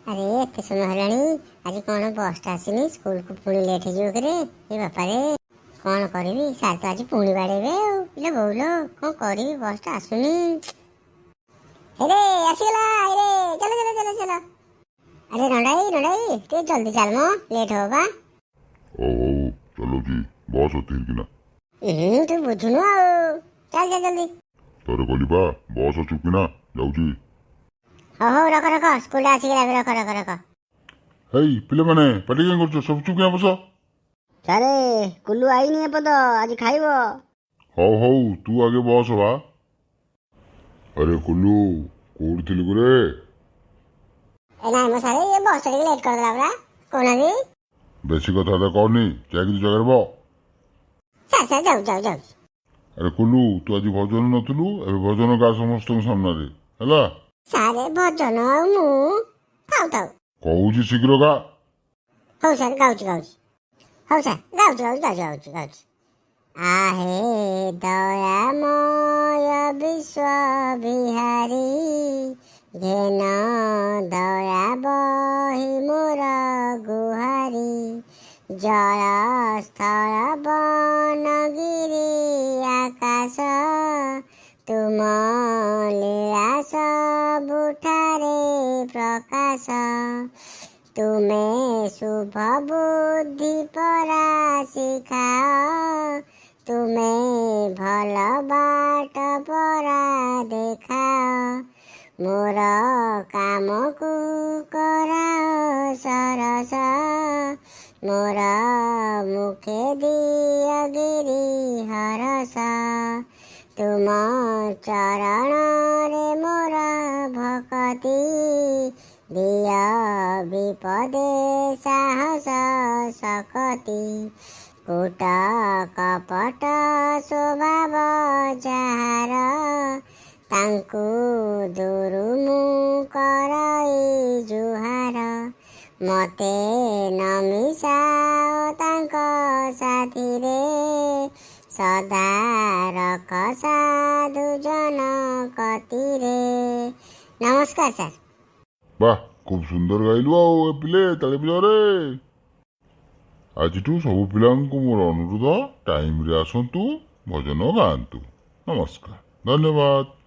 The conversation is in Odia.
ଆରେ, ଏତେ ସମୟ ହେଲାଣି, ଆଜି କ'ଣ ବସ୍ଟା ଆସିନି? ସ୍କୁଲକୁ ପୁଣି ଲେଟ୍ ହେଇଯିବ କିରେ? ଏ ବାପାରେ, କ'ଣ କରିବି? ସାର୍ ତ ଆଜି ପୁଣି ବାଡ଼େଇବେ। ଆଉ ଇଲୋ ବୋଉଲୋ, କ'ଣ କରିବି? ବସ୍ଟା ଆସୁନି। ହେରେ, ଆସିଗଲା। ହେରେ, ଚାଲ ଚାଲ ଚାଲ ଚାଲ। ଆରେ ନଣ୍ଡାଇ, ନଣ୍ଡାଇ, ଟିକେ ଜଲ୍ଦି ଚାଲ ମ, ଲେଟ୍ ହବ ବା। ହଉ ହଉ, ଚଲଉଛି, ବସ ଥିରକିନା। ହୁଁ, ତୁ ବୁଝୁନୁ ଆଉ। ଚାଲ ଚାଲ, ଜଲ୍ଦି। ଥରେ କହିଲି ବା, ବସ ଚୁପକିନା, ଯାଉଛି। ହଉ ହଉ, ରଖ ରଖ, ସ୍କୁଲଟା ଆସିଗଲା ଏବେ, ରଖ ରଖ ରଖ। ହେଇ ପିଲାମାନେ, ପାଟି କାଇଁ କରୁଛ? ସବୁ ଚୁପକିନା ବସ। ସାରେ, କୁଲୁ ଆଇନି ଏପନ୍ତ, ଆଜି ଖାଇବ। ହଉ ହଉ, ତୁ ଆଗେ ବସ ବା। ଆରେ କୁଲୁ, କୋଉଠି ଥିଲୁ କିରେ? ଏ ନାଇଁ ମୋ ସାରେ, ଇଏ ବସ୍ ଟିକେ ଲେଟ୍ କରିଦେଲା ପରା, କହୁନାହାନ୍ତି। ବେଶୀ କଥାବାର୍ତ୍ତା କରନି, ଯାଇକି ତୁ ଜାଗାରେ ବ। ସାର୍ ସାର୍, ଯାଉ ଯାଉ ଯାଉଛି। ଆରେ କୁଲୁ, ତୁ ଆଜି ଭଜନ ନଥିଲୁ, ଏବେ ଭଜନ ଗା ସମସ୍ତଙ୍କ ସାମ୍ନାରେ, ହେଲା? ସାରେ, ଭଜନ ଆଉ ମୁଁ? ଥାଉ ଥାଉ। କହୁଛି, ଶୀଘ୍ର ଗା। ହଉ ସାର୍, ଗାଉଛି ଗାଉଛି। ହଉ ସାର୍, ଗାଉଛି ଗାଉଛି ଗାଉଛି ଗାଉଛି ଗାଉଛି। ଆହେ ଦୟାମୟ ବିଶ୍ୱ ବିହାରୀ, ଘେନ ଦୟା ବହି ମୋର ଗୁହାରି। ଜଳ ସ୍ଥଳ ବନ ଗିରି ଆକାଶ, ତୁମ ଲୀଳା ସବୁଠାରେ ପ୍ରକାଶ। ତୁମେ ଶୁଭ ବୁଦ୍ଧି ପରା ଶିଖାଅ, ତୁମେ ଭଲ ବାଟ ପରା ଦେଖାଅ। ମୋର କାମକୁ କରାଅ ସରସ, ମୋର ମୁଖେ ଦିଅ ଗିରି ହରସ। ତୁମ ଚରଣରେ ମୋର ଭକତି, ଦିଅ ବିପଦେ ସାହସ ଶକତି। କୂଟ କପଟ ସ୍ୱଭାବ ଯାହାର, ତାଙ୍କୁ ଦୂରୁ ମୁଁ କରଇ ଜୁହାର। ମତେ ନ ମିଶାଅ ତାଙ୍କ ସାଥିରେ, ସଦା ରଖ ସାଧୁ ଜନ କତିରେ। ନମସ୍କାର ସାର୍। ବାহ, ଖୁବ ସୁନ୍ଦର ଗାଇଲୁ। ଆଉ ଏ ପିଲେ, ତାଳି ବଜାରେ। ଆଜିଠୁ ସବୁ ପିଲାଙ୍କୁ ମୋର ଅନୁରୋଧ, ଟାଇମରେ ଆସନ୍ତୁ, ଭଜନ ଗାଆନ୍ତୁ। ନମସ୍କାର, ଧନ୍ୟବାଦ।